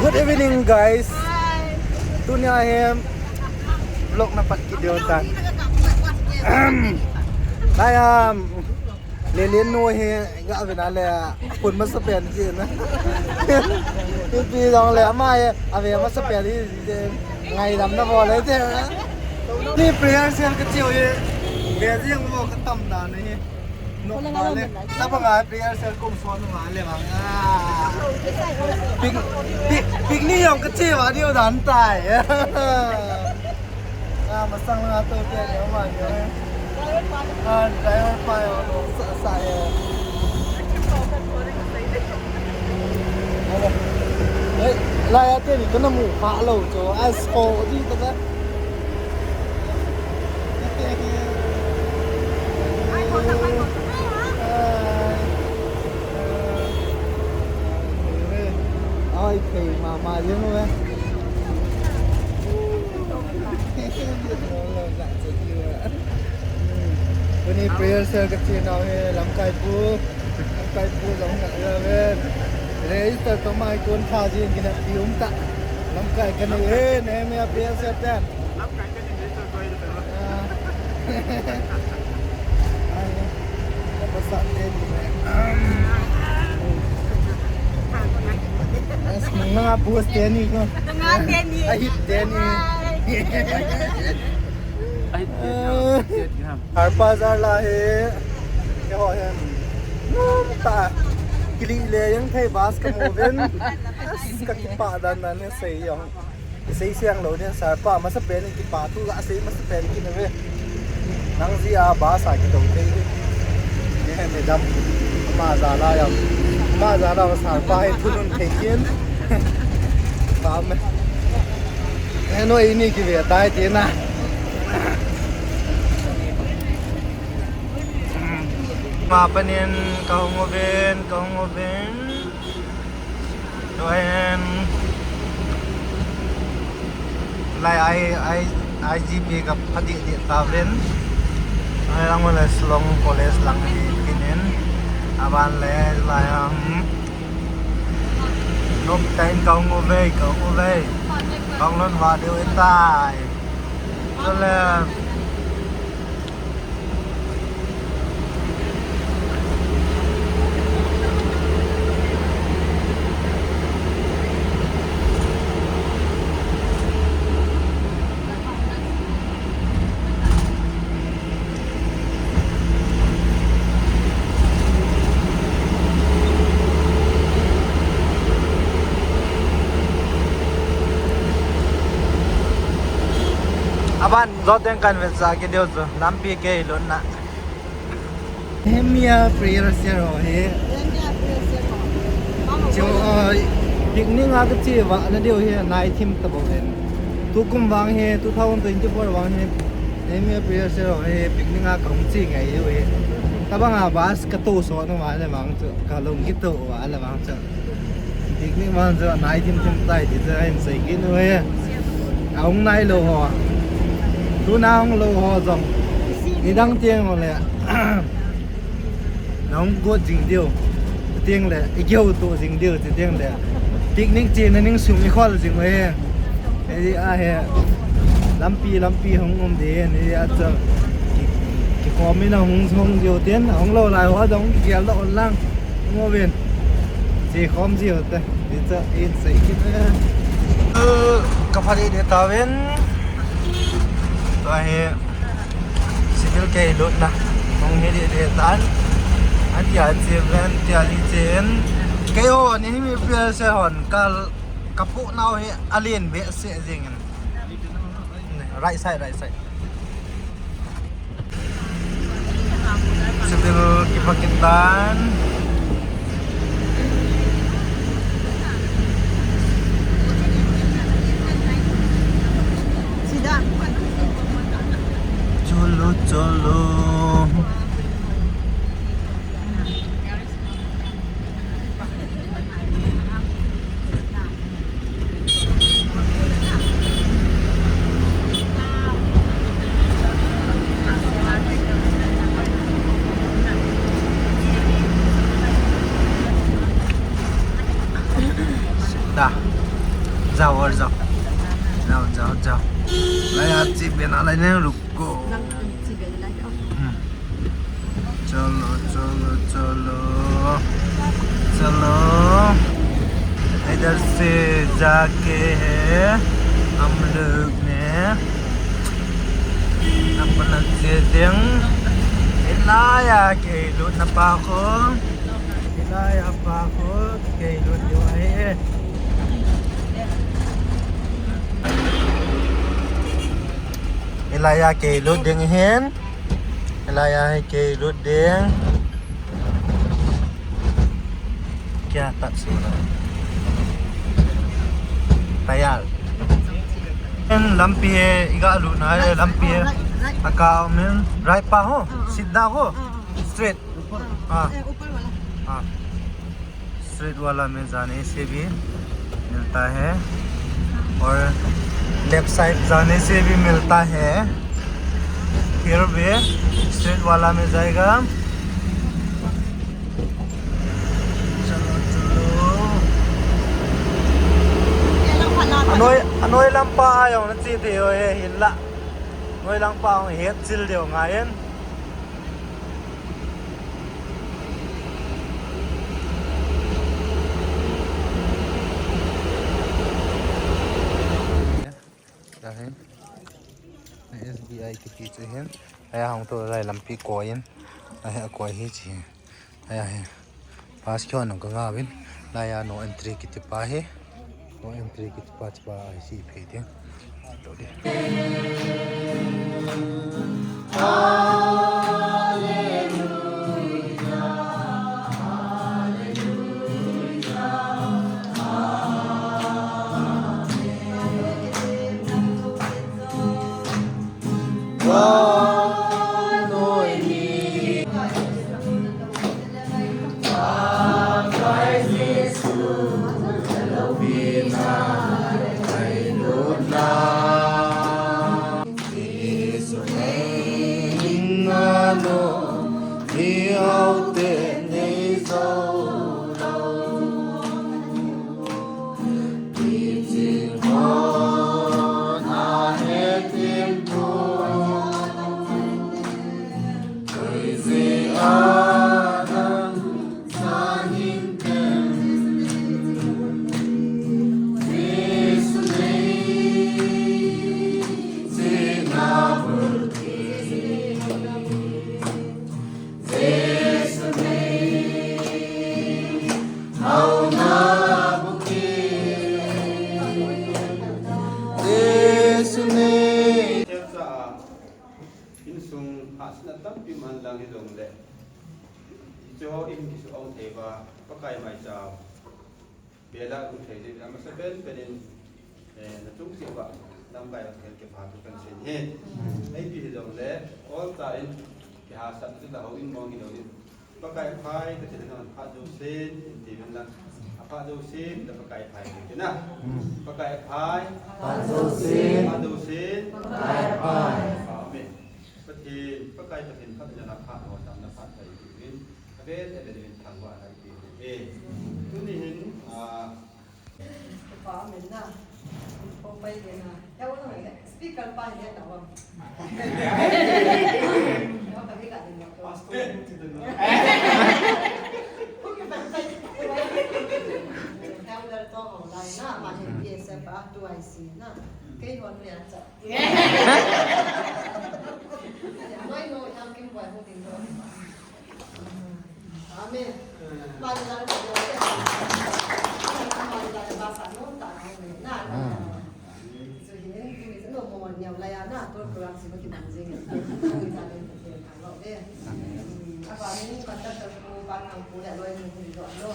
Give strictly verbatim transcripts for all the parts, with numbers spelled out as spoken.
Good evening, guys. Tunia hi vlog na pat kit deu tan. Lai am, Lelen nu hi ga ve na le, phun masa pen ji na. Ipi jong le ama hi ave masa pen ji, ngaidam na bol le te. Ni prayer cell ka chiu hi. Ve jing mo ka tam dan hi. Nok ba le. Tabang a prayer cell kum son ma le bang. Ah. Pic-, pic-, picnic jong ka chi ba diu dan tai. Ah, masang lang a to te le ma le. Ah, driver pa jong lo sa sa e. Hei, lai a te ni ka na mu pha lo chu. Ai, sko ji ta ka. Ai, thei mama jeng uve. Tuni prayer cell ka chi nau hi lamkai pu, lamkai pu jong na uve. Register to mai kon tha jin kina pi um ta. Lamkai ka nei e, Nehemiah prayer cell pen. Nga bus teni ko. Nga teni. Ahit teni. Ahit teni. Harpa jar la he. Ke ho hem. Num ta. Kili le yang thei bus ka mu ven. Ka kipa dan dan ne sei jong. Isei siang lou ding, sir pa, masa pen in kipa thu, asei masa pen kin ve. Nang ji a bus a kitou thei. Ni he madam, ama ja la jam. Ama ja la sir pa hi thunun thei kin. Pa me. He no ini ki ve tai ti na. Ma panin ka hung uvin, ka hung uvin. Tua hin lai I, I, I G P ka pha deh deh tauvin. Ai lang le Shillong College lang hi pinin. Aban le lai, um, nop tain ka hung uve, ka hung uve. Ka hung lhun va diu ahitai. Tua le Aban, jo teng kan vetsah kit diu chu, lampi kei lutna. Nehemiah prayer cell ho hi. Chu, uh, picnic a ka che uva na diu hi nai thim ta bou hin. Tukum vang hi, two thousand twenty-four vang hi. Nehemiah prayer cell ho hi picnic a ka hung che ngai diu hi. Tabang a bus ka to so na uva le vang chu, ka lung kito uva le vang chu. Picnic man chu nai thim thim tai ti chu ahin sei kit u hi. Ahung nai lou ho. Tuna hung lou ho jong. Nidang teng ho le. Nahung got jing diu. Chuteng le, i geu to jing diu, chuteng le. Picnic chena ning sum i khol jing u hi. Hei a he. Lampi, lampi hung um din, hei a chu. Ki, kikhom in ahung, hung diu tin, ahung lou lai ho jong kigel doh un lang. Hung uvin. Che khom jiu te. Ti chu in sei kit e. Ka pha deh deh tauvin. Tua hi civil kei lutna. Hung hi deh deh tan. An tia che ven, tia li che in. Kei ho ni hi mi pial se hon ka, ka pu nau hi alen behseh jing in. Right side, right side. Civil kipa kit tan. Cholo, cholo. जाओ और जाओ। जाओ, जाओ, जाओ। भाई, आप जी बना लेने, रुको। हम्म। चलो, चलो, चलो। चलो। इधर से जाके है हम लोग ने अपना चेतिंग इलाया के लूट ना पाको। Hilai a pa khu kei lut diu ahi. Hilai a kei lut ding hin. Hilai a hi kei lut ding. Kya tak sura. Tayar. Lampi e, iga lut na e, lampi e. Aka min, right pa ho, sidda ho, straight. हाँ। ए, ऊपर वाला। हाँ। स्ट्रेट वाला में जाने से भी मिलता है और लेफ्ट साइड जाने से भी मिलता है, फिर भी स्ट्रेट वाला में जाएगा। चलो, चलो। Anoi, anoi lampa ayong na chi te yo he hin la. Anoi lampa ayong het chil deu ngai en. Dah hin. S B I kiti chu hin. Aya hong to lai lampi koi in. Aya koi hi chi. Aya hi. Pass kyo nong ka ngavin. Laya no entry kiti pa hi. No entry kiti pa chi pa ai si phe ding. To de. Insung hahsatna tampi man lang hijongle, hiche ho in kisu ong thei uva, Pakai maicham bela ong thei jeh uva, amasa pen pen in, eh, na chung cheh uva, lamkai ong thei kipah thu kan sei e. Ipi hijongle, ol tah in, kihahsat chu tahou in mong hilou in. Pakai phai, kati le non, phat jousen, in ti uvin lang. Aphat jousen, la Pakai phai, kati na. Pakai phai. Phat jousen. Phat jousen. Pakai phai. Amen. Pathen, Pakai Pathen phatna la phat ho tam na phat phai ti uvin. Avel, avel uvin thangvahna i pe uve. Tuni hin, ah, Pa min na. Ko pai ke na. Ya, wo na, speaker pa ya na wa. Ya, ka bi ka ni mo. Pastor, ti de na. Ko ke pa pai. Elder to ho lai na, ma he P S F a tu I C na. Ke ho ni a cha. Ya, no, no, ya kim wa ho ding do. Amen. Mani la le ba sa no ta na. Amen. So, hi, hi, no mo ni la ya na, to program si ba ki man jing. Ni ta le, ta lo de. Amen. Apa ni, kata ta ko ba na ko le lo ni ko lo.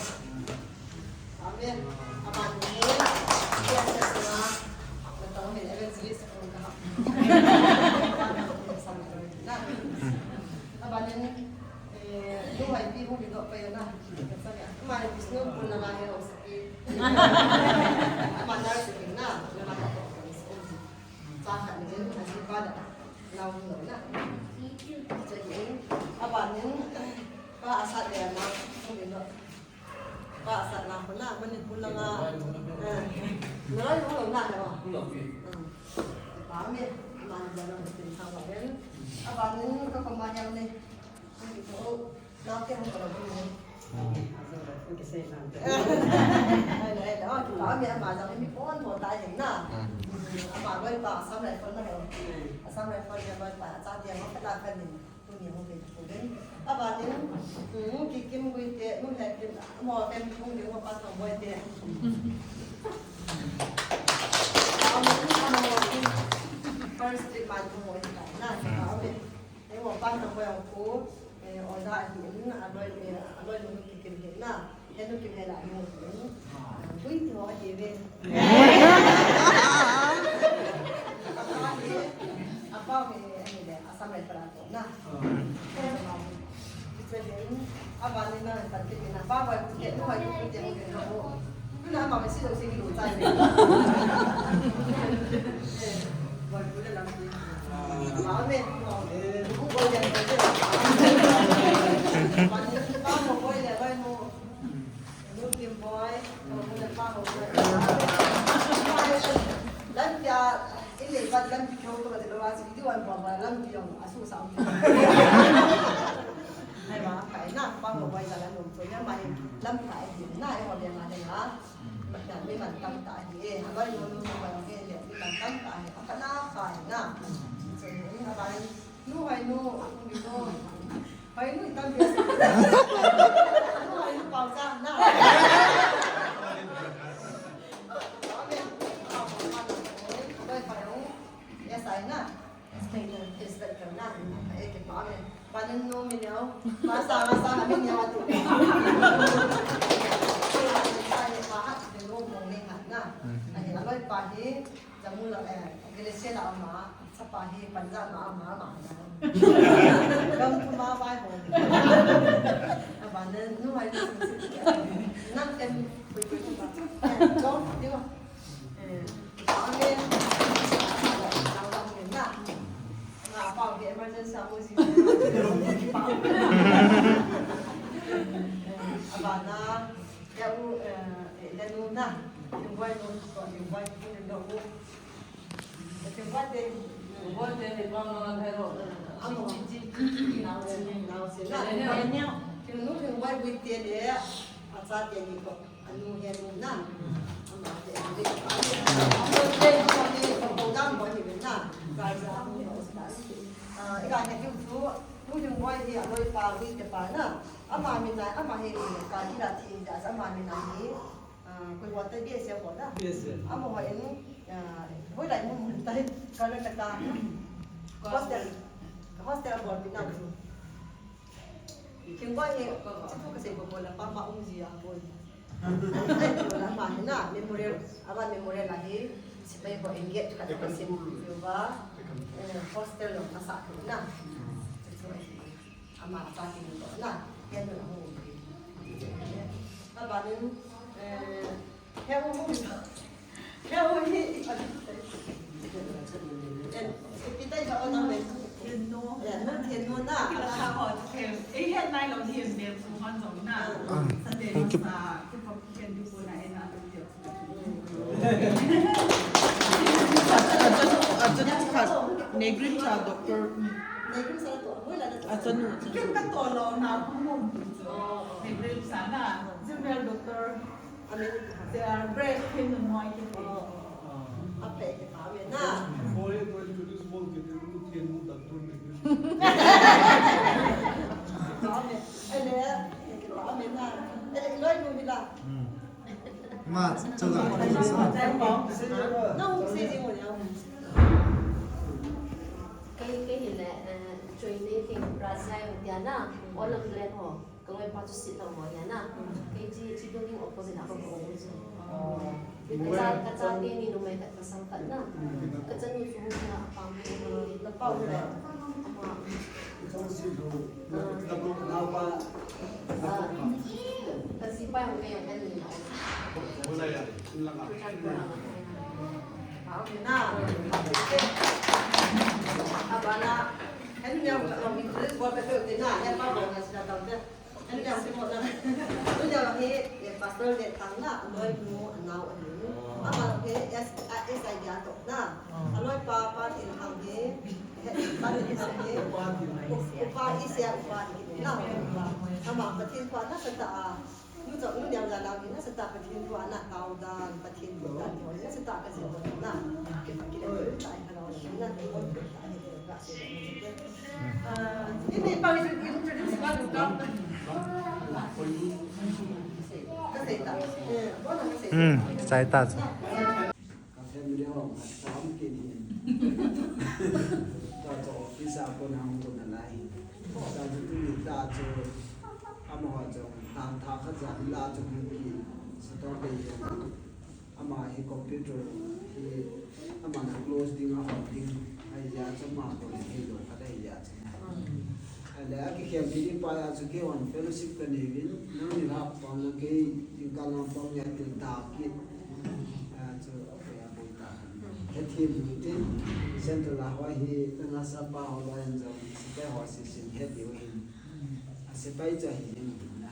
Amen. Apa ni, ya sa na, na ta ni evangelist ko ka. Apa ni, Eh, tu hai pi hung ding doh pai na. Mai Vishnu pun na ngai ho saki. Ama na saki na, na ngai ho saki. Sa khat ni, a ji pa da. Nau lo na. Sa ji. Aba ni, pa asat le na, hung ding doh. Pa asat na ko na, Manipur langa. Eh. Nalai ho lo na he o. Lo pi. Ba me, ma ni ba lo tin sa ba ven. Aba ni ka ko ma yang ni. Ni ko na te ho ko lo ni. Ai, ai, ai, ba me ama jang mi pon pon ta hin na. Ama loi pa Assam Rifle na he o. Assam Rifle ya loi pa cha dia ma ka la ka ni. Tuni hung ve ko ve. Aba ni, um, Kikim Guite, nu he kin, mo ken hung ve mo pa thang mo te. Aba ni, aba ni, first trip man mo te na, aba ni. E mo pa thang mo ko, eh, oja hi, um, aloi, eh, aloi nu Kikim hi na. Henu ki hela ni mo ni. Bui ti ho ahi ve. Apa he, ahi le, Assam Rifle a ko na. Apa ni na, pa ti na, pa ba ke, no, ke, ke, ke, ke. Na ma si lo si lo chai ve. Ba ku le lam ti. Ma me, ma me. Ku ko ya. Pa ni, pa mo ko ya, ba mo. Nukim boy, lampi a, in le pat lampi kho to ka ti lo a, si video an bom ba lampi jong a su sa um. Ai ma, kai na, pa mo boy la lam to ya ma, lampi ai ti na, ai ho le ma de la. Na, mi man tam ta hi e, ha ba yo nu ba he le, mi man tam ta hi, a ka na pa na. So, ni ha ba, nu hai nu, a ku ni nu. Hai nu, tam bia. Nu hai nu pau cha na. Yes, I na. Inspector, inspector na. Eh, ke pa me. Pa nen nu mi neo. Pa sa, pa sa mi neo tu. Sa ye pa ha, de nu mo ne ha na. Ani aloi pa hi. Jammu la, eh, Malaysia la ama, sapa hi Punjab la ama, ama na. Kam tu ma bai ho. Aba na, nu hai na sing sing. Nang tem pui pui tu ba. Eh, jom, di ba. Eh, amen. Nang ba amen na. Na pa ke emergency amu si. Aba na, ya u, eh, eh, ya nu na. Yung boy nu, yung boy nu, yung boy nu. Ama min a, ama hi, ka hi la thi, ama min a hi. Ah, koi wata B S F ho da. B S F. Ama ho in, ah, hoilai mun mun tai, Karnataka. Hostel, hostel bol pi na. Kin koi he, chitu ka sei bol bol la pa ma um ji a bol. Ai, bol la ma hi na, memorial, aba memorial la hi, sipai ho in gate ka ta sim, yoga, eh, hostel lo ka sa na. Chitu ai. Ama ta kin ko na, yan na ho. Aba nin, eh, He u hung. He u hi. En, kita ja ona me. Thennu. Ya, na thennu na. Kila ka ho, thennu. Ei, he nai lo ni me pu han jong na. Ah, Sunday thank you. Masa, ki pop ken du ko na ena lo ni. Achanu, achanu khat, Negrin cha doctor. Negrin cha to, mo la. Achanu, achanu. Ken ka to lo na ko mo. Negrin cha na. Jumel doctor. Break hin mo ki. Ape ke pa me na. Boy, boy, introduce mo ke te mo ke mo da to me. Pa me. Ele, ke pa me na. Ele, loi mo bila. Ma, chala. Na, se ji mo ya. Kei, kei hin le, eh, join nei thei Brazil tia na, Olam Glen ho. Ka ngaipa chu sit lou mo hi na. Kei chi, chi building opposite a ka um chu. Ka cha, ka chate ni numei khat pasal khat na. Ka chanu chu hung na a pang hi. Na pau le. Ama. Ah. Ka sipai hung ka yang kan ni na. Pau na. Abana. Kan ni ang, ang introduce ko pe pe na. Yan pa ko na sila tau te. Ani jang si mo na. Tu jang hi, eh, pastor le tang na, noi nu, nau ani. Ama he S, a, S I dia to na. Aloi pa, pa tin hang he. He, pa tin hang he. Upa, isia upa tin na. Ama Pathen pa na sa ta a. Nu chok nu neo la lau ni na sa ta Pathen pa na kau da, Pathen pa na sa ta ka jin na. Ke pa ki le ta ai ka lau na. Ka se. Ni ni pa ni introduce ma du ka. Ka se ta. Eh, bo na ka se. Hmm, sai ta. Ka family home, ka tam ke ni. Ta chu office a kon hung kon a lai. Ta chu tu ni ta chu, ama ho chu, ta ta ka ja la chu hung ki. Sa to pe ya. Ama hi computer hi, ama na close ding a on ding. Ai ya chu ma ko ni he lo ka dai ya chu. Ale, a kikhen kit pa ya chu kei hon fellowship ka nei uvin, nang ni la pang na kei, jingkah lang pang ya til ta kit. A chu, okay, a boi ta. He thi mu tin, Central a ho hi, tanga sa pa ho lo en jong, sipai ho si sin he diu hin. A sipai cha hi hin na.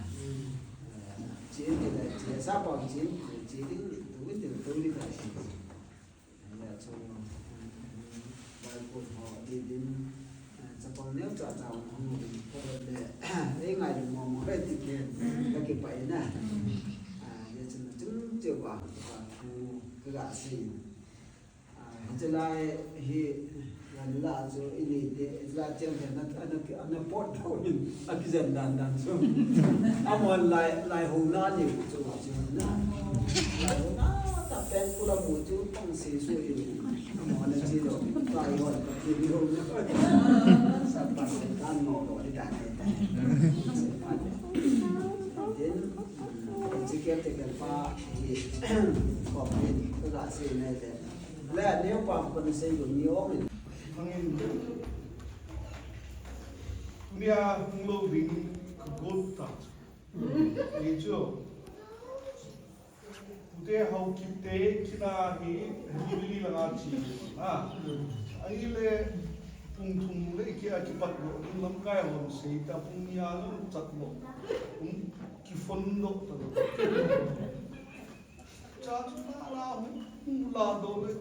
Chin ti le, chi sa pa chin, chi ding, tu ti, tu ni ka si. Aya chu, Bible ho di din, eh, chapang neo cha cha hung hung din, ko le, eh, ngai mo mo he ti ke, ka ke pa ina. Ah, ya chu na chung che wa, ka ku, ka ga si. Ah, hi che lai hi, la ni la chu, i ni te, i la chen ke na, na, na pot ho in, a ki zen dan dan chu. A mo lai, lai ho na ni chu wa chu na. Lai ho na, ta pen ku la mu chu, pang si su in. Mo na chi lo, tai hon, ka ti ni ho na. Sa pa se kan mo lo ni ta ni ta. Din, chi ke te kan pa, ni, ko ni, ka ga se ne te. Le, ne pa ko ni se yo ni o ni. Hangin, tunia hung lo ding ka got ta. Ni chu. Pute Haokip te kina hi Jubilee langa chi. Ha. Ahile pung thum le ki a kipat lo, lamkai hon sei ta pung ni a lo chat lo. Pung kiphone lo ta lo. Cha chu na la hung la do le.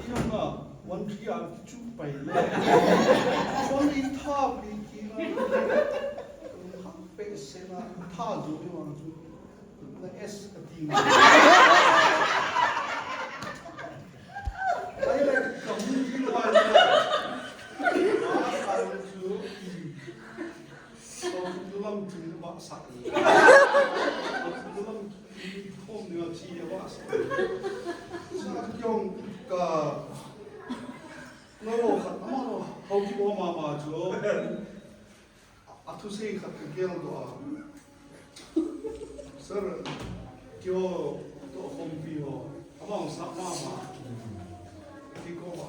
Ina na one three a kichu pai le. Phone i tha pi ki na. Ha pe se na tha jo ni wang chu. Na S ka ti na. Ai le ka hung ji lo ai na. Ai chu. Ka hung lam chu ba sa. Ka hung lam chu khom ni wa chi ya ba sa. Sa kyong ka. No khat ama no hau ki bo ma ma chu. A thusei khat ka gel doh a. Sir, keiho toh khompi ho, amau sap mama. Ti ko ba.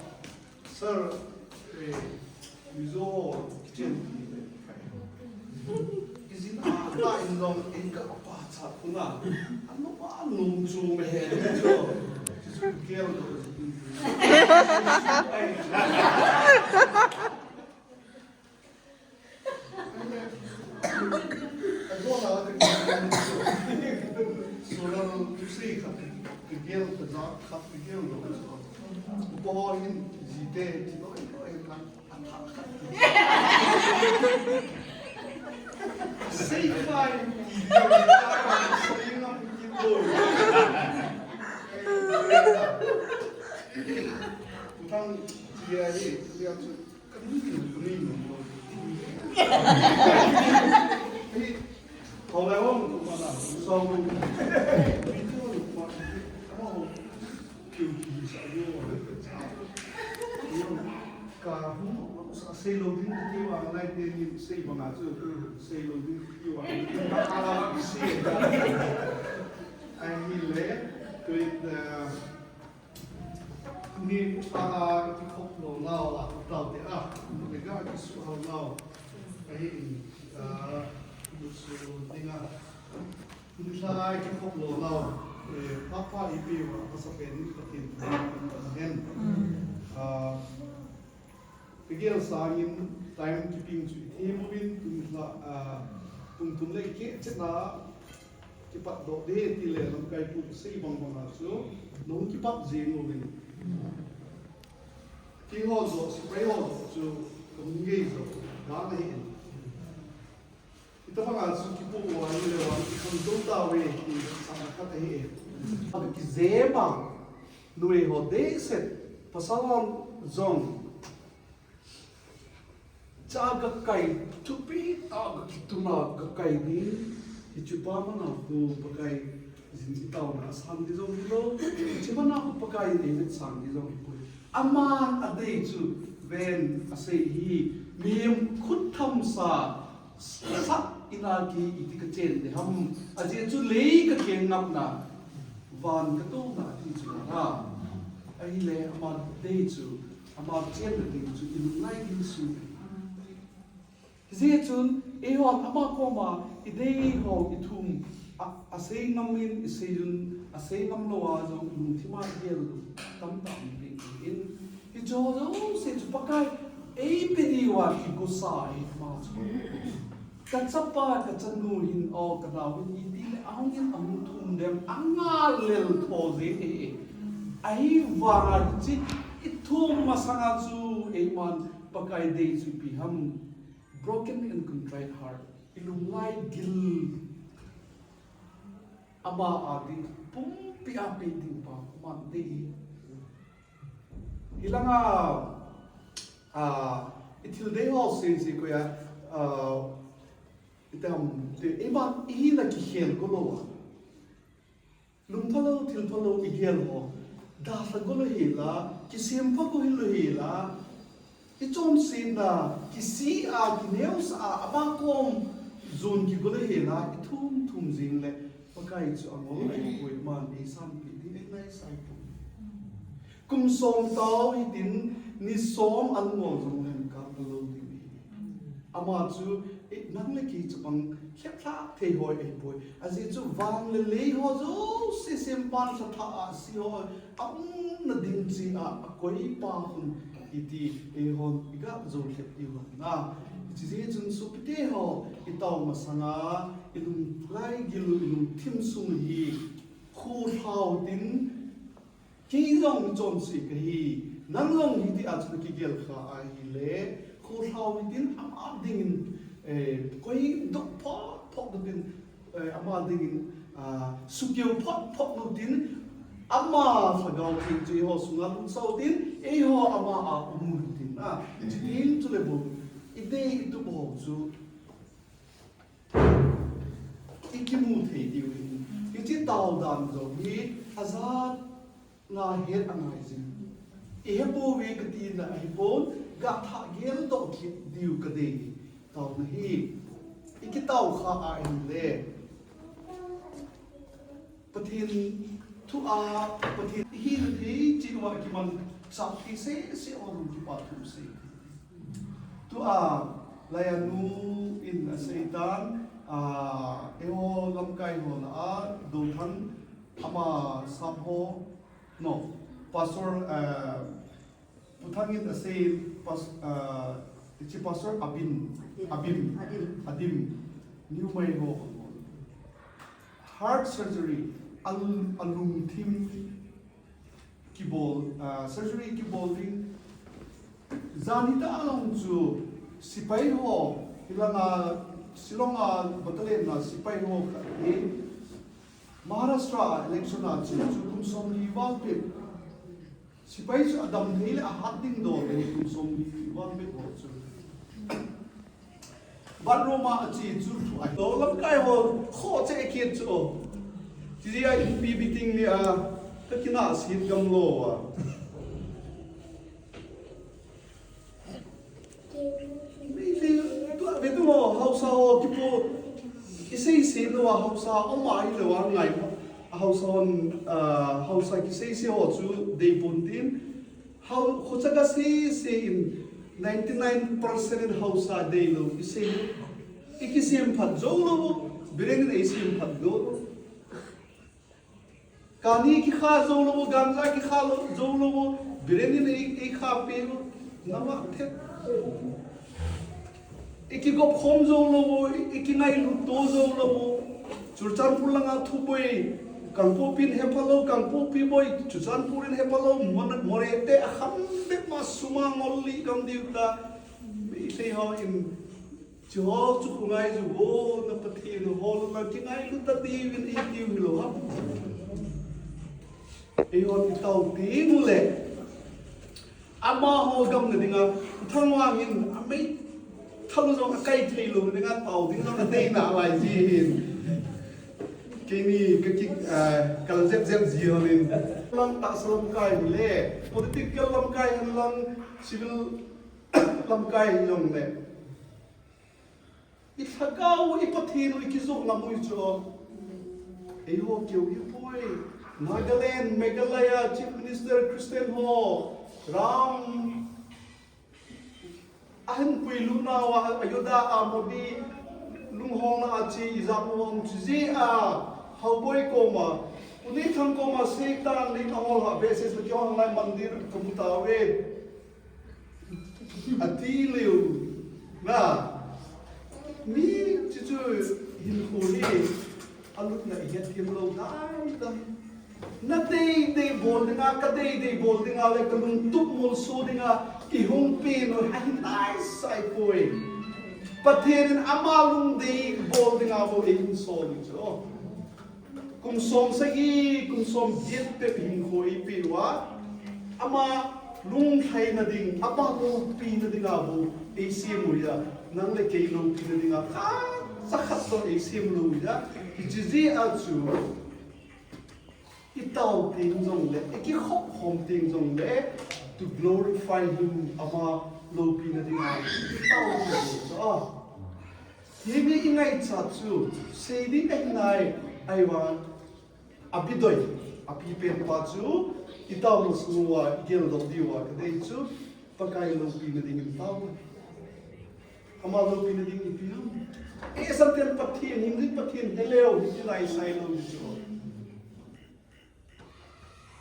Sir, eh, Mizo ho, kichen ti le. Kijin a, ta in long, in ka pa cha kuna. Ano ba nung chu me he, cho. Kisu gel doh. Ka hung sei lo ding ti wa lai te ni sei ba nga chu sei lo ding ti wa. Ai ni le, tu, eh, Ni a, a, kikhop lo nau a, tau te a, ni ga kisuhal nau. Ahi in, a, musu dinga. Ni sa a kikhop lo nau. Eh, papa ipi wa, masa pen ni patin. Hen. A, kigel sangin time keeping chu i thei uvin, tun la, a, tun tun le ke chena. Kipat doh ding ti le lamkai pu sei bang bang a chu, nung kipat jing uvin. Ti ho jo, sipai ho jo chu, kung ngei jo, ga na hi en. Ita bang a chu kipu wa ni le wa, ki kham dong ta ve, ti sa na khat ahi e. Abi ki je bang, nui ho de set, pasal wan jong. Cha ga kai, thupi ta ga kituna ga kai ni, hichu pa mana hu Pakai jin i tau na san di jong lo, hichu mana hu Pakai ni mit san di jong hu. Aman adei chu ven asei hi, mim khut tham sa, sa ina ki iti ka chen de ham, aje chu lei ka keng ngap na, van ka to na ti chu ha. Ahile aman adei chu, Ama chen na ding chu i lunglai ding su. Hijeh chun, eihon ama koma i dei ho i thum, a, asei ngam in, i sei un, asei ngam lou a jong i lungthim a i gel u, tamtah um ding in. Hicho jouse chu Pakai, ei pe diu a kigosa ahi ama chu. Ka chapa, ka chanu hin, o, ka nau hin, iti le ahung in, ahung thum dem, anga lel tho jeng e. Ahivanga hiche i thum masanga chu, eiman Pakai dei chu ipi ham. Broken and contrite heart. I lunglai gil. Ama a ding, pumpi a pe ding pa, aman dei. Hilanga, a, i thil dei ho sen si koya, a, i tam, te, i man, i hina kikhel go lou a. Lungphalou, thilphalou, i gel ho. Dalha go lou hila, kisempha go hi lou hila. I chonsetna, kisi a, kineusa a, ama kom jon kigo lou hila, i thum thum jing le. Pakai chu angol ahi poi, aman eisanpi ding, eingaisang poi. Kum som tao hitin, ni som angol jong leng kap lou ding ahi. Ama chu, eh, nang le kei chapang kheplhah thei ho ahi poi. Ajeh chu van le lei ho jouse sempan lhatah a si ho, aumna ding cheh a, akoipa hun iti, eihon i ga jou lhep diu ham na. Hiche jeh chun sopite ho, i tao masanga, i lunglai gil u, i lungthim sung u hi, kholhau tin, kei jong mi chonse kahi, nang jong hiti a chu na kigel kha ahile, kholhau hitin ama dingin, eh, koi doh phot phot doh tin, eh, ama dingin, ah, sukeu phot phot doh tin, ama Lhagao Theng chu eiho sunga lhung sau tin, eiho ama a um u tin, ah, hitin chule bou, i dei i tup ho chu, i kimu thei diu ahi. Hiche tao dan jong hi ajat na het angai jing. I hepouve kati na ahipon, ga thah gel doh kit diu kadei. Taona hi, i kitao kha ahile, Pathen thu a, Pathen i hina thei cheh uva kimansah thei sese o lung kipa thu sei. Tua, Laianu in asei tan, a, eiho lamkai ho lah a, Dothang ama sap ho, no, Pastor, a, Pu Thang in asei, pas-, a, hiche Pastor Abin, Abim, Adim, New Mai ho. Heart surgery, al-, alungthim kibol, ah, surgery kibol ding. Jan hita along chu sepai ho, hilanga Shillong a battalion a sepai ho khat hi Maharashtra election a chu, chu kum somli val peh. Sepai chu adam thei le ahat ding dol le kum somli val peh ho chu. Bathroom a ache chu thu a. Lo lamkai ho kho che kit chu. Tiji a inpi meeting ni a, ka kinah sit gam lou a. Meile, tua ve tu ho, haosa ho kipu, isei sei lou a haosa, um a ilou a ngai ho. A haosa hon, ah, haosa kisei sei ho chu deipon tin. Hao, khocha ga sei sei in ninety nine percent in haosa deilou, isei lou. I kisemphat jou lou, Biren in eisemphat jou lou. Kani kikha jou lou, ganja kikha lou, jou lou, Biren in ei, eikha peh lou, nama thet. I kigop khom jou lou, i, i kingailut to jou lou. Churachandpur langa thuboi, Kangpokpi in hepha lou, Kangpokpi boi, Churachandpur in hepha lou, Mon-, Moreh te akham bep ma sum a ngol lih gam diu ta, Meitei ho in, hiche ho chu khu ngai ju vo, na Pathen ho la kingailu ta diu vin eitiu hilou ham. Eiho itao teng uleh, amaho gamna dinga, Thangvang in, ameithal u jong akai thei lou dinga, tao ding jong adei nalai ji hin. Keini ka ki, ah, kal jep jep ji hon in. Lang tahsa lamkai le, political lamkai hen lang, civil lamkai hen jong le. I lhagao u, i Pathen u, i kijoh ngam u chu. Eiho keu hipoi. Nagaland, Meghalaya, Chief Minister Christian ho. Ram. Ahin puilut nauva, Ayodhya a Modi lunghongna a che, ijat u hung chu jeh a, Haoboi koma, Pu Neithang koma, Satan le nahol ha, basis le kihong lai mandir kamu tauve. Ati leu, na, mi chuchu hinkho hi, alutna ihet thim lou dan dan. Na deidei bol dinga, ka deidei bol dinga le ka lungtup molso dinga, ihung pen u ahi naisai poi. Pathen in ama lungdei bol dinga bou eihin sol u chu. Kum som sagi, kum som get pep hinkho eipeh uva, ama lunglhaina ding, ama loupina dinga bou eisem u ahi. Nang le kei loupina dinga khatcha khat toh eisem lou u ahi. Hiche jeh a chu, itao teng jongle, ikikhop khom teng jongle, to glorify him, ama loupina dinga, itao teng jongle. Himi ingaichat chu, sei ding ahi nai, ahivang, abidoi, apipen pa chu, itao masang uva, igeldoh diuva, kadei chu, Pakai loupina dingin tao. Ama loupina ding ipi ham. Eisan ten Pathen, himjin Pathen, heleu, hiti naisai lou chu.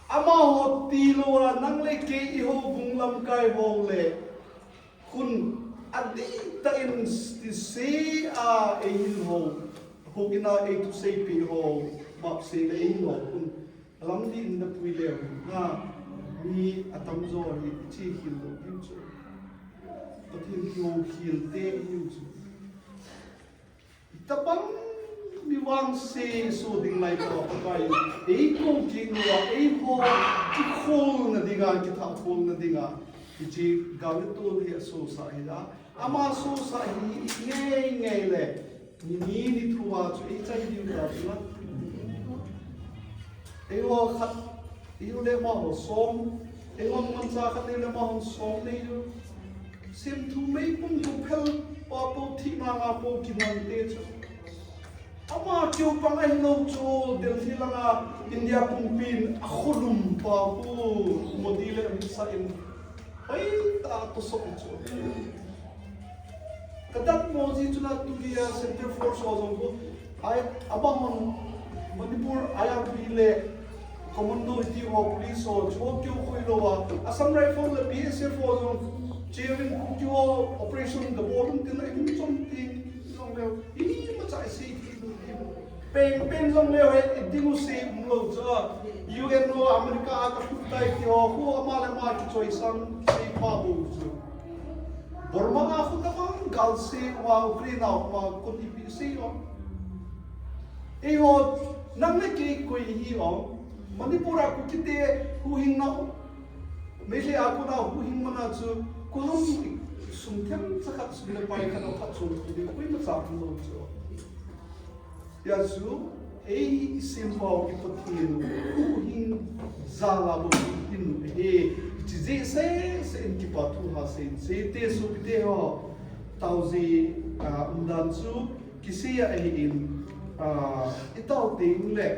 Amaho tilou a, nang le kei i houbung lamkai ho le, khun adihtah in tiseh a eihin hou, houin a eithusei peh ho, mapseh le eihin hou, khun alam dih in napui leu, na, mi atamjo hi iche khel lou diu chu. Pathen kihou khel te ihiu chu. Itobang mi vangse so ding lai tah a Pakai, eikou kit uva, eiho kikholna dinga, kithah kholna dinga, hiche gal le tol hi asosah ahi a, ama sosah hi ngei ngei le, ni ni ni thua chu eichai diu ta chu la. Eiho khat, eiho le amaho som, eiho mancha khat le amaho som nei u. Semthu meipum chu phel pa po thina nga po kinang te chu. Ama keu pang ahilou chu Delhi langa India pumpin akholum pa pu Modi le Amit Shah in. Hoitah a tosot chu. Kadatmo ji chu na tunia Central Force ho jong khu, ai, amahon Manipur I R P le commando hiti ho, police ho, chu ho keu khoi lou a, Assam Rifle le B S F ho jong, Chevin Kuki ho operation kabol un tin a, ihung chom tin jong leu, imacha isei thei lou. Peng peng jong leu he, iding u sei umlou chu. U N ho, America a kakhut tai ti ho, khu ama le ama kichoisang sei pha bou chu. Burma a khu tabang gal sei uva, Ukraine a khu ma kon ipi sei u. Eiho, nang le kei koi ihi u. Manipur a Kukite huhhingna, Meitei a kona huhhing mana chu, koi ham sum themcha khat, sum le pai khat a phatchom kit ding koimacha umlou chu. Hijeh chun, ei sempau i Pathen u, huhhing jal a bou i hin u ahi, hiche jeh seh seh in kipa thu ha seiyin, seite sopite ho, taoji, ah, umdan chu kisei ahin, ah, itao teng le,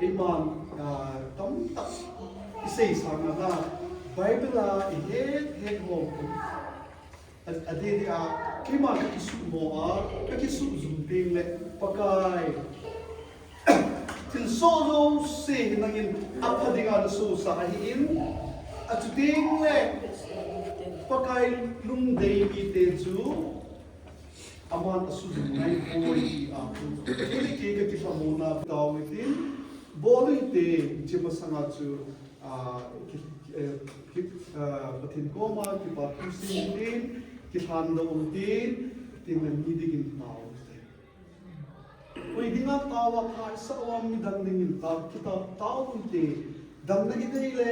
eiman, ah, tamtah isei sang a, Bible a ihet het ho, A, adeh deh a, keima kakisuhmo a, kakisuh jum teng le, Pakai, thilsoh jouse nangin apha dinga nasosah ahin, achu teng le, Pakai lungdei mite chu, Aman asujin ngai poi ti a chu. Kei le kei ka kilhamona tao hitin, bol hite, hiche masanga chu, ah, ki, eh, ki, ah, Pathen koma kipa thu sim hitin, kilhan doh hitin, tin le mi dingin tao hite. Koi dinga tao a pha i sah uvam, midang dingin tao, kitao, tao hite. Damna i nei le,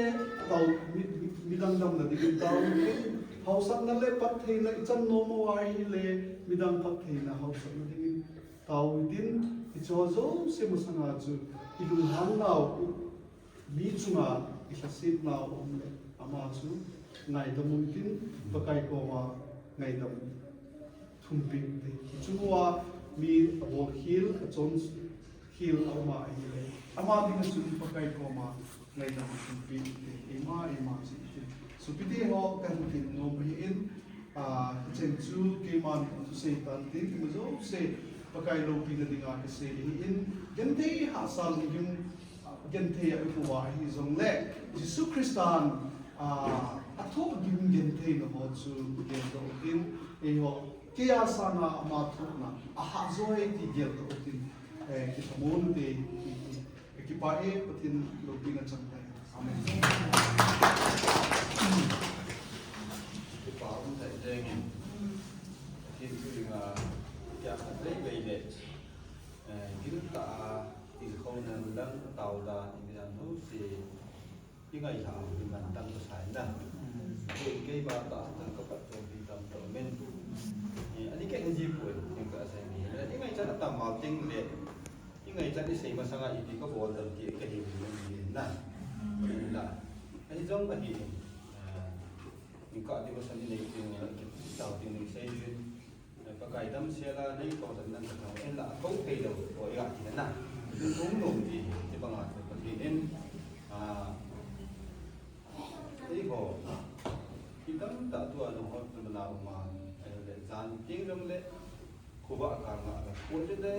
tao, mi, mi, midang damna dingin tao hite. Hausatna le phattheina i chan nom uva ahile, midang phattheina hausatna dingin tao hitin, hiche ho jouse masanga chu i lunghan nau, mi chunga i lhasetna um le, ama chu ngaidam un tin, Pakai koma ngaidam thumpeh te. Hiche uva mi abol khel, achon khel a um ahile, ama dinga chun Pakai koma ngaidam thumpeh te. Eima, eima chun te. Sopite ho, kahin ti nom ahin, ah, hicheng chu keiman thusei tante, keima jouse Pakai loupina dinga kasei ahin, genthei hahsa lunggim, ah, genthei a i um uva ahi jongle, Jesu Christan, ah, athoh gim gentheina ho chu geldoh utin, eiho, kei a sanga ama thohna ahahsa ahi ti geldoh utin, eh, kilhamon te, ti, ti. Ka kipah e, Pathen loupina chang tai. Amen. Kipa um tai jengin. Pathen thu dinga, kei a khat vei vei le, eh, gil tah a, tilkhouna lang, tao dan, i midang jouse, i ngailhah u hi mantam kasa in na. Kei, keima tah a ka patchom pi tam tah um in. Eh, ani kei hin ji poi, ning ka sei ni. I ngaichat atam mal teng le, i ngaichat i sei masanga ipi ka bol dam ti ka hil ni na. Ahinla, ahi jong ahi, ah, ning ka devotion i nei teng le, i tao teng le i sei jin. Pakai damsel a nei tho dan nan ka thau en la, tho thei lou, tho i ga ti na. Tun tung nom ti, ti banga chu Pathen in, ah, eiho, i tamtah tua nung hot tu na uma, eh, le jan ting jong le, khovah kanga la, ko le le,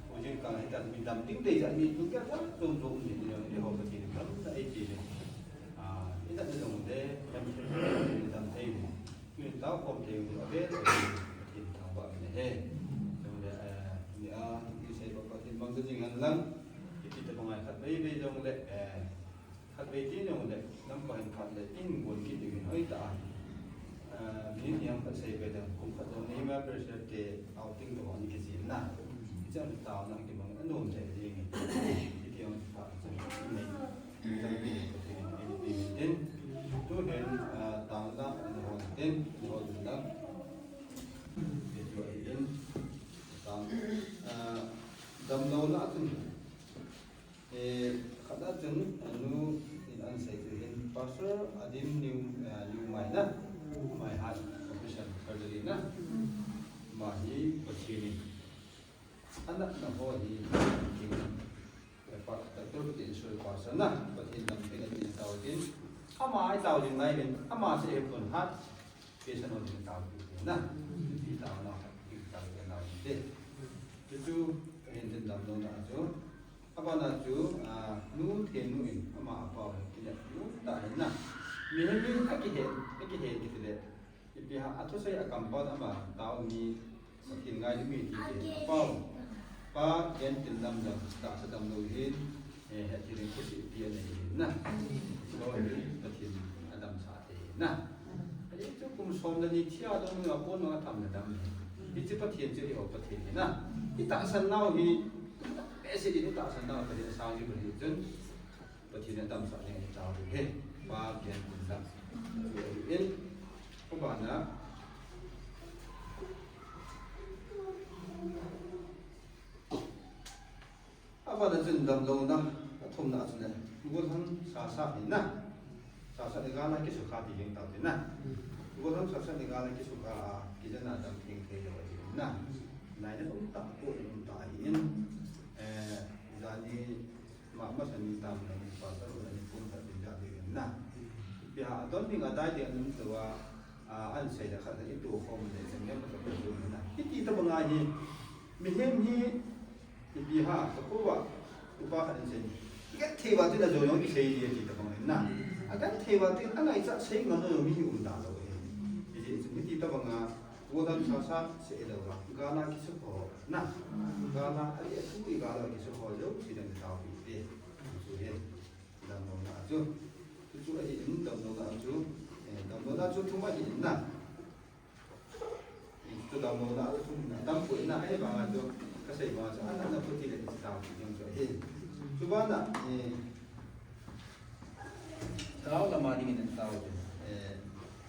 ko jing kanga hitan mi dam ting dei jat mi tu kya jat tum tum ni, ni jong eiho Pathen in dam na ei ti le. Ah, i dam jong le, dam thei le, mi dam thei le. Tui tao khom thei u avel, Pathen thangvah in ahi. Chule, eh, ni a, i sei pa Pathen mang jing hen lang, i ti tabang a khatvei vei jong le, eh, khatvei ti jong le, lamkai in khat le, in gon kit ding in hoi ta. Eh, minute ni ham khat sei ve dang, kum khat jong ni ma pressure te outing to ni kijil na. I chan taona kibang anom thei jing. I ti jong pa jong ni. Tuhin, ah, tangna, nahon tin, nahon lang. Ito ahin, tang, ah, damlouna chun, eh, khat a chun, anu, in an sei tuhin, Pastor Adim New, ah, New Mai na, Mai Heart Operation Surgery na, ama hi Pathen in. Anatna ho hi, Doctor Pathen Israel Pastor na, Pathen lam pena tin tao tin. Ama i tao ding ngai len, ama se e pon hat, patient ho ding tao tin na. I tao na, i tao tin na te. Chu chu, hin tin damlouna chu. Abana chu, ah, nu Thenu in, ama apa, kile, nu ta hin na. Mi hin min, akihe, akihe kiti le. Ipi ham, athusei a compound ama tao mi, Pathen ngailumi ti te, apau. Pa, ken tin lam jong, tahsa damlou hin, eh, hetthei ding khosih pi anei hin na. Loi, Pathen adamsah te hin na. Ahi chu kum som le ni thia dong a pon ma tham le dam. Hiche Pathen chu eiho Pathen hi na. I tahsan nau hi, behseh in i tahsan nau Pathen sang hi Pathen chun. Pathen in adamsah ding ahi tao ding ahi. Pa, ken tin lam. In, abana. Abana chun damlouna, athumna chun le. Gollhang sasa hi na. Sasa ni gala kisukha ti jeng tao ti na. Gollhang sasa ni gala kisukha a, kijana dam theng thei lou ahi na. Nai na um ta, ko um ta ahi in. Eh, jani Ma, masa ni tam na ni pastor na ni pum ta tin ja de na. Ipi ham adon ding adai ding anum tua, a, an sei le khat le i tu khom le sen le ma ka tu na. Hiti tabang a hi, mihem hi, ipi ham, ka ko va, upa khat in sei. Genthei va tin a jo jong i sei di ti tabang na. Agenthei va tin a ngaichat sei ngam lo mi hi um da lou hi. Hiti, hiti tabang a, Modam sasa se e lo va. Gala kisukho na. Gala ali athu i gala kisukho lo si dan tao pi te. Chu he. Damlouna chu. Chu chu ahi in damlouna chu. Eh, damlouna chu thum ahi in na. Chu damlouna chu thum na. Dam ko in na ahi banga chu. Kasei banga chu. Ana na puti le tao pi chu ahi. Chu bana. Eh, Tao lama dingin tao te. Eh,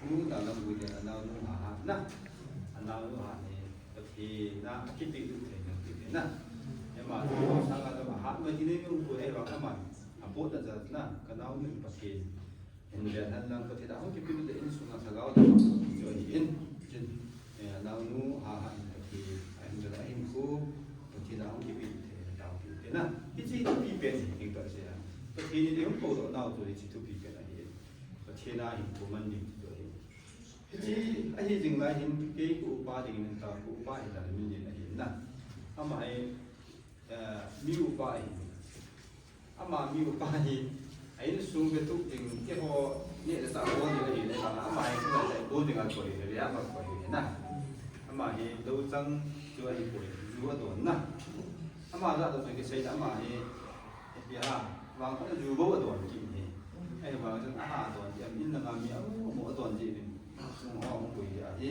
nu ta lam bui te, anao nu ha ha na. Anao nu ha ni, Pathen na, akipe tu te na, kipe na. Ema, tu sa ka tu ha, ma dine nu ko e ba ka man. Apo ta ja na, ka nao nu Pathen. In le han lang Pathen da hong kipe tu te in sunga sa gao da. Jo in, jin. Eh, anao nu ha ha in Pathen. Ahin da ahin ko, Pathen da hong kipe tu te, tao te na. Hichi tu pi pen, hing ta se. Pathen ni hong ko do nao tu hichi tu pi pen ahi. Pathen a hinkho man ding ti chu ahi. Hichi ahi jing lai hin kei ka upa dingin ka upa hi la min ding ahi na. Ama hi, eh, mi upa ahi. Ama mi upa hi, a insung ve tu ding keiho neh le chah bol ding ahi le, ama hi tu le bol ding a koi le, ama koi le na. Ama hi lo chang chu ahi koi, ju adon na. Ama ja adon kisei le ama hi, Ipi ha, vang khat a ju bou adon kit hi. Ahivang chun aha adon kit, amin langa mi amu amu adon kit in. Sung ho amu pui kit ahi.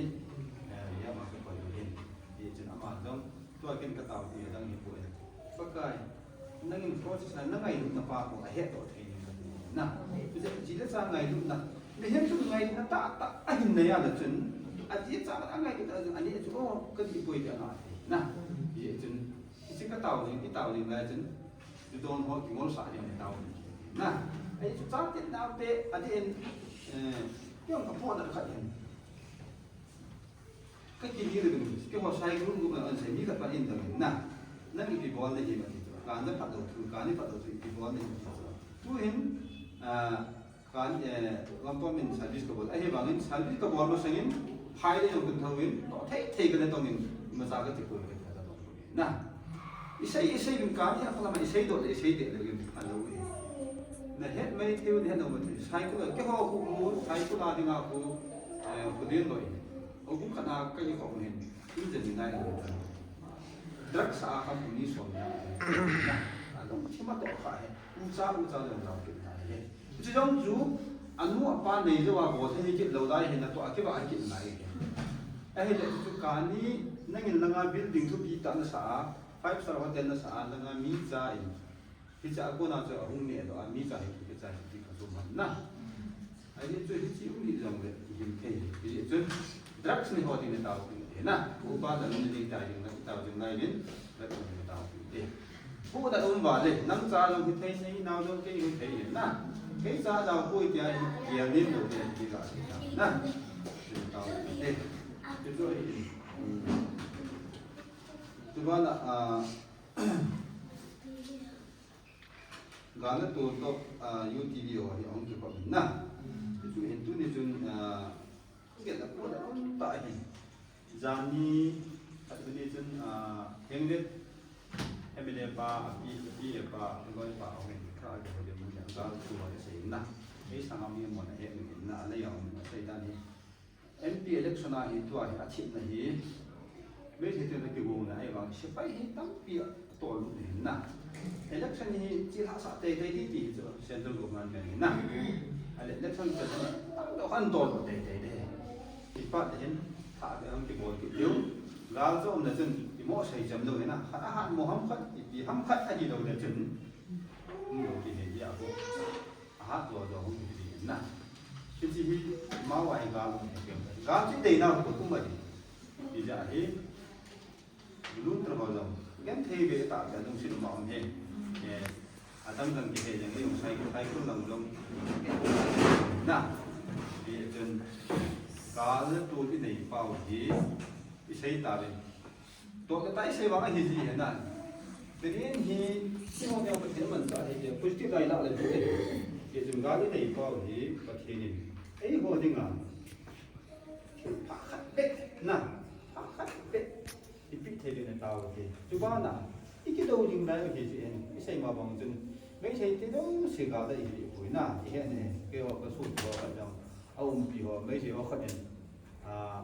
Eh, ya ma ka koi hin. Hichun ama jong, tua ken ka tao ti dang hi pui. Pakai, nangin cross sa na ngailutna pa ko ahet doh thei ning kati na. Ji le cha ngailutna. Mihem chun ngailutna tahtah ahin nei a le chun. Aji cha angailut a chun ani chu o kati pui ti ana thei na. Hichun Hichi ka tao ding, i tao ding lai chun, i don ho kingol sah ding i tao ding. Na, ahi chu chate nao te, adeh in, eh, kei jong ka pona khat hin. Ka kiti le ding, keiho sai group group na an sei mi khat pa in dang na. Nang ipi bol na hi ma ti chu. Ka na phat lou thu, ka ni phat lou thu, ipi bol na hi ma ti chu. Tu hin, ah, Kan, eh, lamtom in service ka bol. Ahivangin service ka bol masangin, phai le jong kan thou in, toh thei thei ka na tong in, imacha ka ti poi ka ti ka tong poi. Na. Isei, isei bin kan, ya kala ma isei doh le, isei deh le, alou e. Na het mai thei u, na het lou mai thei u. Sai kula, keiho khu mu, sai kula dinga khu, eh, khu din loi. O khu khat na ka i khom hin. Injin ni nai lou ta. Drugs a ka khu ni som na. Na. Alou, thima toh kha he. Ucha, ucha le jong kit na he. Chu jong chu, anu apa nei jou a bol thei kit lou lai hin, atoh a kivah kit nai. Ahile chu kani, nangin langa building thupi tah nasa a, five star hotel nasa a, langa mi cha in. Hiche a kona chu ahung neh doh a, mi cha hi kicha hi ti ka chu man na. Ahile chu hiche um hi jong le, him thei. Hiche chu, Drugs ni ho ding na tao pi te na. Upa da ni ding tai ding na tao ding nai din. Drugs ni tao pi te. Pu da um ba le, nang cha jong hi thei nei, nao jong kei hi thei nei na. Kei cha jao pui tia hi, dia ni lo te ti ga si na. Na. Tao pi te. Ti chu hi. Hmm. Ti ba na, ah, Gal le tol toh, ah, U T V ho hi ahung kikhop in na. Chu hin tuni chun, ah, kei la ko la um ta hin. Jani, khat ni chun, ah, Henglet M L A pa, api, api pa, aloi pa, ahung in kha a ko le mun ya gal tu wa sei na. Ei sanga mi mo na he mi na, a le ya mo na sei ta ni. M P election a hi tua hi a thipna hi, Meitei te na kigong na, ahivang sepai hi tampi a tol lut hin na. Election hi chilhah sah teitei ding ti hi chu central government pen hin na. Ahile election pen hi tampi a kan tol lut teitei ding. Kipat te hin, thah te ham kibol kit diu. Gal chu um le chun, imo sei chem lou hin na. Khat a hat mo ham khat, ipi ham khat ahi lou le chun. Um lou kit hin dia ko. Ahat jo jo hung hi na. Hiche hi, amavang hi gal hung hi kem. Gal chu dei na ko tum ahi. Hijeh a hi, lung tra ho jong. Genthei ve ta ka lungset um a um hi. Eh, adang dang kihei jeng, ei jong sai, sai kul lang jong. Na. Hichun, gal le tol i nei pau hi, i sei ta ve. Toh le tai sei vang ahi ji he na. Pathen hi, si ho neo Pathen man ta hi, positive lai la le tu e. Ke jun gal i nei pau hi, Pathen in. Ei ho dinga. Pha khat beh, na. Pha khat beh. I pi thei le na tao hi. Tu ba na. I ki do ding dai hi ji en. I sei ma bang chun. Meitei te do se gal da i hi pui na. I he ne. Ke ho ka su ho ka jang. A umpi ho, Meitei ho khat en. Ah,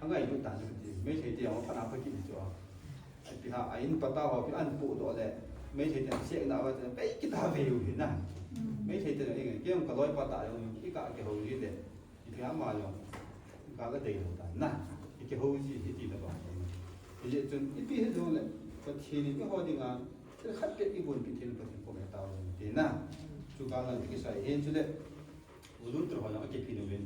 Angai lut ta chu ti, Meitei te jong aphat a pha kit chu a. Ipi ham, a in pata ho pi an pu doh le, Meitei te sek na va te, pei kit ta ve u hi na. Meitei te jong ingai, kei jong ka loi pa ta jong, i ka kihou ji le, ipi ham ama jong, ka la dei lou ta na. I kihou ji hi ti la ba. Hijeh chun, ipi hi jong le, Pathen in eiho dinga, thil khat peh i gon pi thil Pathen koma tao jong ti na. Chu ka la ti kisai hin chu le, volunteer ho jong akiphin uvin.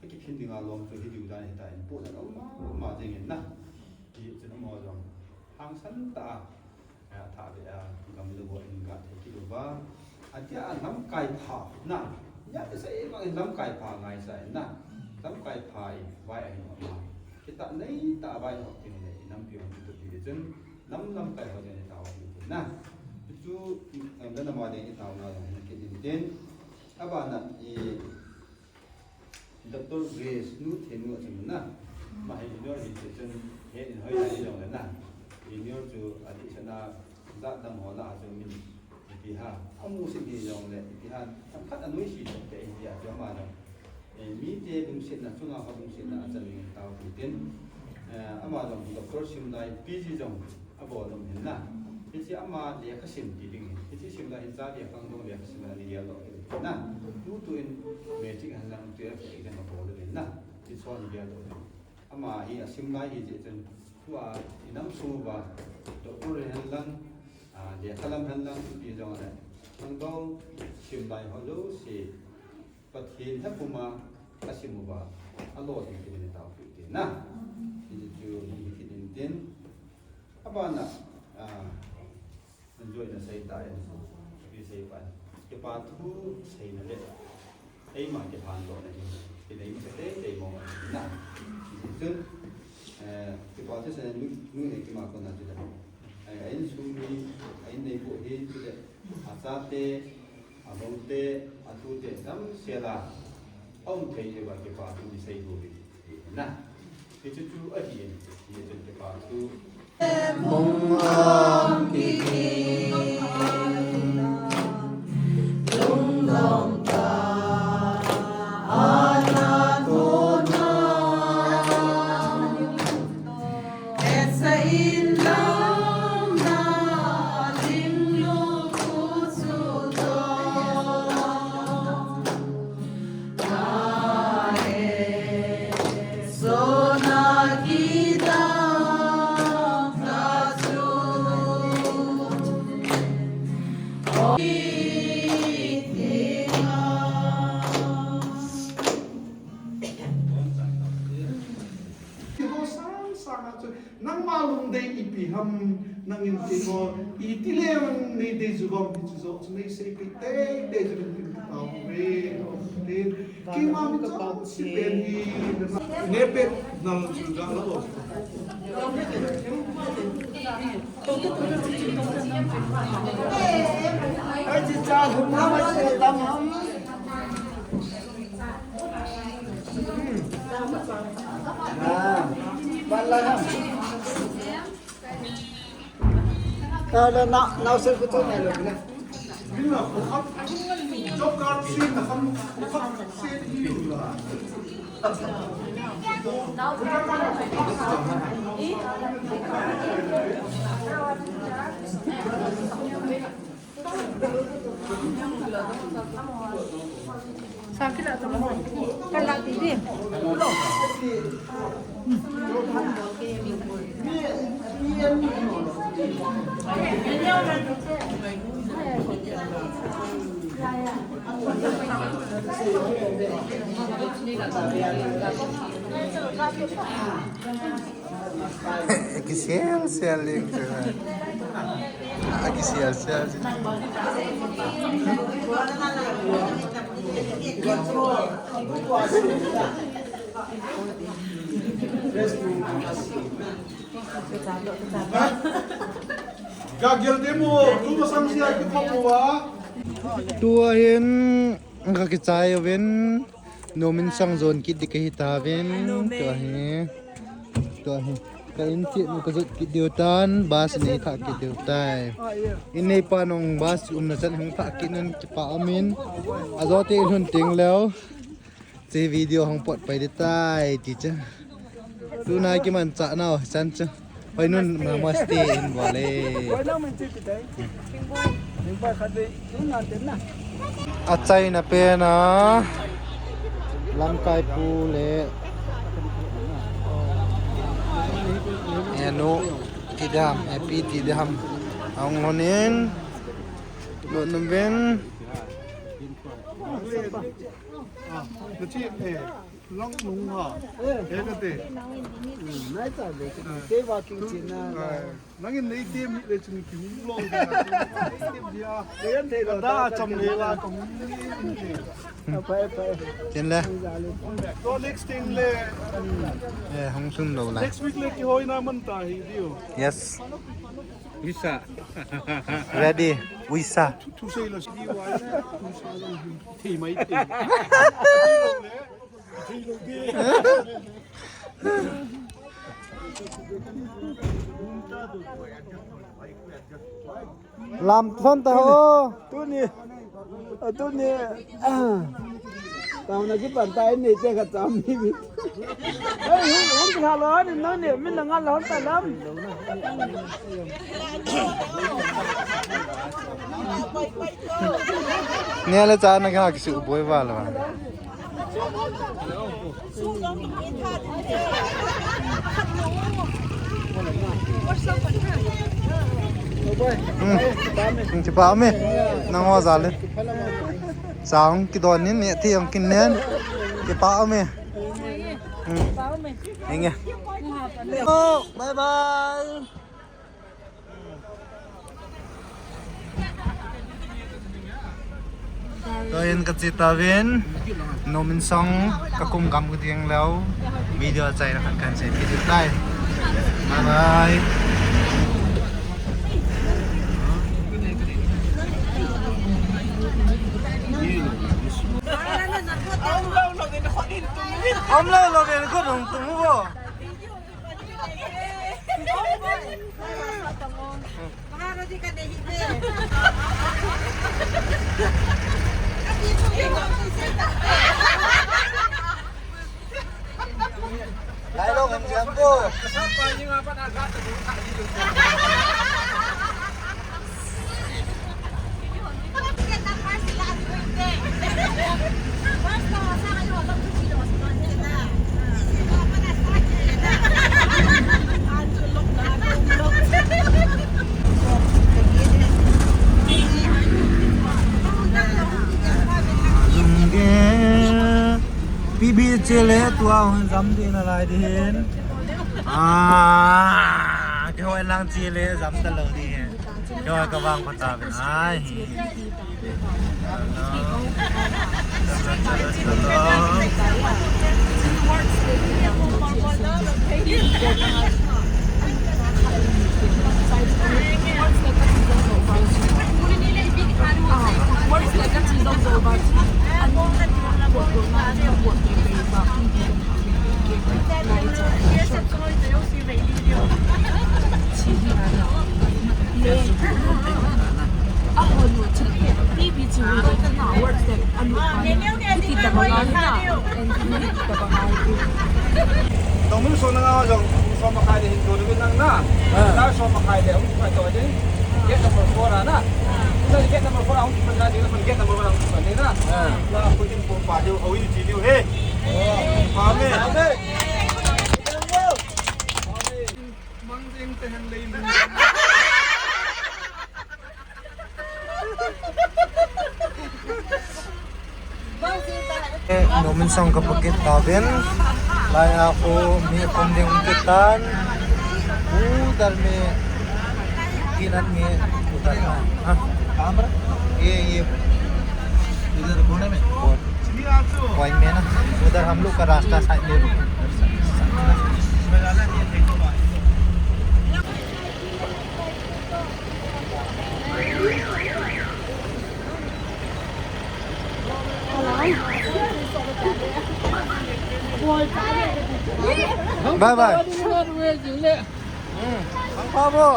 Akiphin dinga lom chu hi diu dan hi ta in, poh dan um ma, um ma ding in na. Hijeh chun amaho jong hangsan tah a, a, thah beh a, gam le go in ga thei kit uva. Atia a lamkai pha na. Nia kisei vang in lamkai pha ngai sa in na. Lamkai pha in vai ahin um a. Kitah nei tah a vai hop ding le, i nampi hung kitup pi chun, lam lamkai ho jong i tao pi na. Chu, em, dan ama ding i tao na jong hin kit in tin. Abana i Doctor Grace nu, Thenu a chun na. Ama hi junior hi ti chun, he in hoi lai jong le na. Junior chu adih sana jat dang ho lah a chun min ipi ham. Amu sin hi jong le, ipi ham. Tam khat anoi si te in dia chu ama jong. Eh, mite lungsetna, chunga ho lungsetna a chan in tao pi tin. Eh, ama jong Doctor sim lai, P G jong abol um hin na. Hiche ama lekha sim ti ding hin. Hiche sim lai hin cha lekha khangdong lekha sim a ni gel doh hin na. Tu tu in matric hen lang twelve exam abol hin na. Hiche chon gel doh hin. Ama hi asim lai hijeh chun tua i nam sung uva doctor hen lang, a, lekha lam hen lang ti jong le. Khangdong sim lai ho jouse Pathen he puma asim uva, alo ding kit in tao pi tin na. Hichu hi kit in tin. Abana, a, nan joina sei ta in. Pi sei pa. Kipa thu seina le. Eima kipah dohna hi. Kinei mi ka tei tei mo na. Chun, eh, kipa thu seina nu, nu ne kima kona chu da. Ai, a insung mi, a in neipu hi chu da. Achate, Abang te, atu te, damsel a, aum thei uva kipa thu isei diu hi, na. Hichu chu ahi in, hichu kipa thu. Keiho sang sang a chu, nangma lungdei ipi ham, nangin keiho iti le nei dei ju ham, hichu joh chu nei seipeh teitei chu nei tao ve. Keima mi chonse pen hi, nei peh nal chu ga la lo. Ai, chi cha hum ham, chi tam ham. Sakit atau apa? Kalau tidur. Kisel sel ding chu. Kisel sel. Gagel demo, tu masang sia ki khopo wa. Tua hin ka kichai uvin, nomin sang jon kit ding kahi tauvin, tua hi, tua hi. Ka in kit nu ka jot kit diu tan, bus nei thah kit diu tai. In neipa nung bus umna chan hung thah kit nan kipa umin. Ajo te in hun ting leo. Che video hung pot pai ding tai, ti che. Tuna kimanchah nau chan chu. Hoi nun, namaste in bol e. Hoi nun, min chi pi tai. Min pai khat ve, nun nan ten na. Achaina pen a lamkai pu le enu ti dam, happy ti dam. Ang honin, lo num ven. Ah, na chi, eh. Lang nung ha. Eh, ka te. Hmm, nai ta de. Te walking chin na. Nangin nei te mi le chun ki lo. Nei te dia. Nei an thei lo. Da cham le la kong. Pai, pai. Chin le. So next thing le. Eh, hong sun lo la. Next week le kihoi na man ta hi diu. Yes. Visa. Ready. Visa. Thu sei lo si diu. Thu sei lo. Thei mai thei. Lam thon ta ho, tuni, tuni, tao na kipan ta ni te ka cham ni mi. Hey, hung, hung kha lo ni, no ni, min na ngal lo ta lam. Nia le cha na ka kisu boi va lo. Hmm. Hmm, kipa ume. Nang ho jal in. Sang kidon in, ne thi ang kin nen. Kipa ume. Hmm. Inge. Oh, bye bye. Tuin ka che tauvin, Nominson ka kum gam ka ding leo, video achaina khat kan sei kit tai. Bye bye. Om lo lo ben ko dong tum bo. Lai lo ngam jam bo. Zung ge. P B che le tua hun jam di na lai din. Ah, kihoi lang che le jam ta lo di. Kihoi ka vang pha ta ben ai. Dongmin so na nga jong, so makai le hin do na bin nang na. Ah. Na so makai le, hung kai to din. Gate number four na. Na gate number four hung pa na din, gate number one hung pa din na. Ah. Na ko din po pa jo, awi ji liu he. Oh. Pa me. Pa me. Mang jing te hen lei ni. Eh, Nominson ka pukit tauvin. Lai a ko mi kum ding kit tan. Udhar mein, तीन आदमी उधर ना. हाँ. ये, ये. इधर कोने में. कोने में ना, उधर हम लोग का रास्ता साइड में. Bye bye. Hmm. Ang pabo.